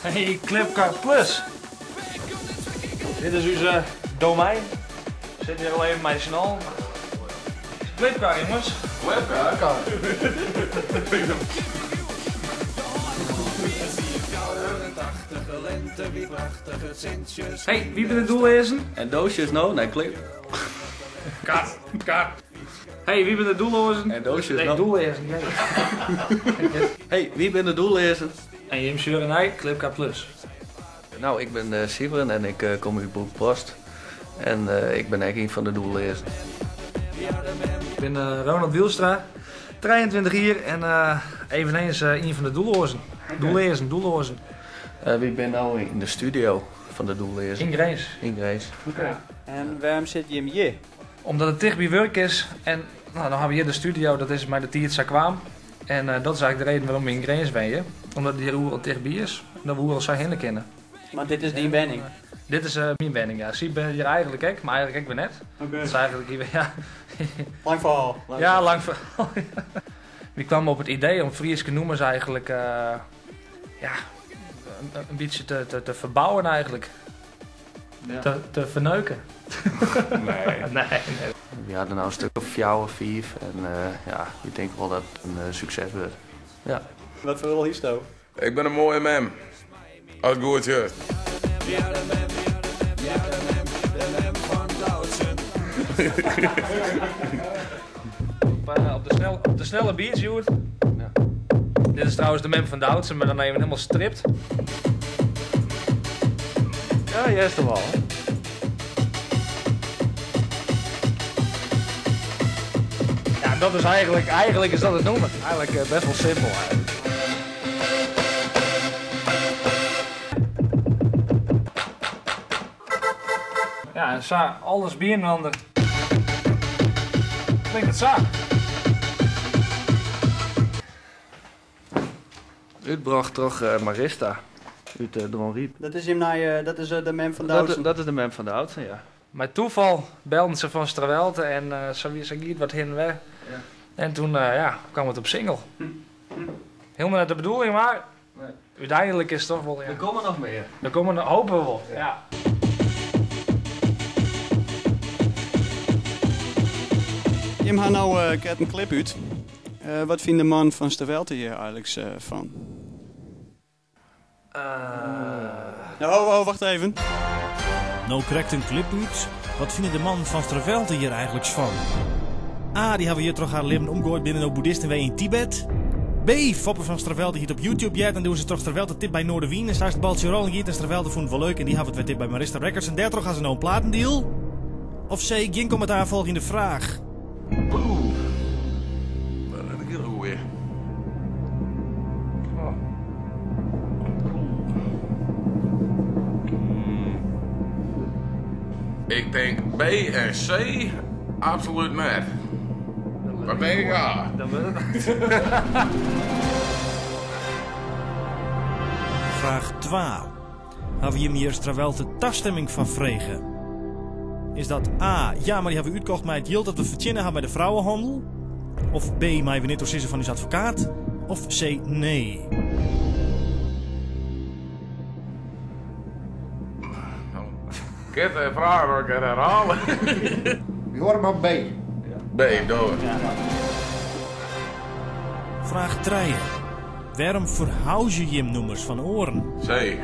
Hey, Klipkar Plus. Dit is ús domein. We sitte hjir al even mei syn allen. Klipkar, jonges. Klipkar? Hey, wie binne de doelleazen? En doosjes no nei klip. Kar, kar. Hey, wie binne de doelloazen? En doosjes Nee, no. doelleazen. Nee. Hey, wie binne de doelleazen? En jim sjogge nei Klipkar Plus. Nou, ik bin Sybren en ik kom út Broekpost. En ik bin ek ien fan de doelleazen. Ik bin Ronald Wielstra, 23 jier en eveneens ien fan de doelloazen. Doelleazen, doelloazen. Wy binne no yn de studio fan de doelleazen. Yn Grins. Yn Grins. Oké. En wêrom sit jim hjir? Omdat it ticht by wurk is en no, dan ha we hjir de studio, dat is mei de tiid sa kwaam. En dat is eigentlik de reden wêrom we yn Grins wenje. Omdat it hjir oeral tichtby is en dat we oeral sa hinne kinne. Mar dit is dyn wenning? Dit is myn wenning, ja. Syb wennet hjir eigentlik ek, mar eigentlik ek wer net. Oké. Dat is eigentlik hier, ja. Lang ferhaal. Ja, lang ferhaal. Wy kwamen op it idee om Fryske nûmers eigentlik, ja, in bytsje te ferbouwen eigentlik. Te ferneuken. Nee. Nee, nee. Wy ha der no in stik of fjouwer, fiif en ja, wy tinke wol dat it in sukses wurdt. Ja. Wat foar rol hiesto? Ik bin in moaie mem, as it goed sjochst. Op de snelle beat, Sjoerd. Dit is trouwens de mem fan Doutzen, mar dan even helemaal stript. Ja, juist hem al. Ja, dat is eigenlijk, eigenlijk is dat het nûmer. Eigenlijk best wel simpel eigenlijk. Ja, en sa, alles byinoar. Klinkt it sa. Útbrocht troch Marista út Dronryp. Dat is him nei, dat is de mem fan Doutzen? Dat is de mem fan Doutzen, ja. Mei toeval belden se fan Strawelte en sa wie sa gie it wat hin en wer. En toen ja, kwam it op single. Hielendal net de bedoeling, mar úteinlik is it toch wol. Ja. Der komme noch mear. Der komme noch, hope we wol, ja. Jim ha no krekt in klip út. Wat fynt de man fan Strawelte hjir eigenliks fan? Oh, oh, wacht even. No krekt in klip út. Wat fine de mannen fan Strawelte hjir eigenliks fan? A. Dy hawwe hjir troch har libben omgoaid binne no boeddhisten wer yn Tibet. B. Foppe fan Strawelte hie it op YouTube heard en doe is it troch Strawelte tipt by Noardewyn en sa is it baltsje rollen giet en Strawelte fûn it wol leuk en dy hawwe it wer tipt by Marista Records en dêrtroch ha se no in platendeal. Of C. Gjin kommentaar folgjende fraach. Oeh, dat is in hiele goeie. Oh. Ik tink B en C absolút net. Wat tink ik A? Dan wurdt it. Fraach twa. Hawwe jim hjir Strawelte tastimming foar frege? Is dat A, ja, mar dy hawwe we útkocht mei it jild dat we fertsjinne ha mei de frouwehannel? Of B, meie we net oer sizze fan ús advokaat? Of C, nee? Kin de fraach noch in kear herhale? Wy hoare mar B. B, door. Fraach trije. Wêrom ferhúzje jim nûmers fan oaren? C.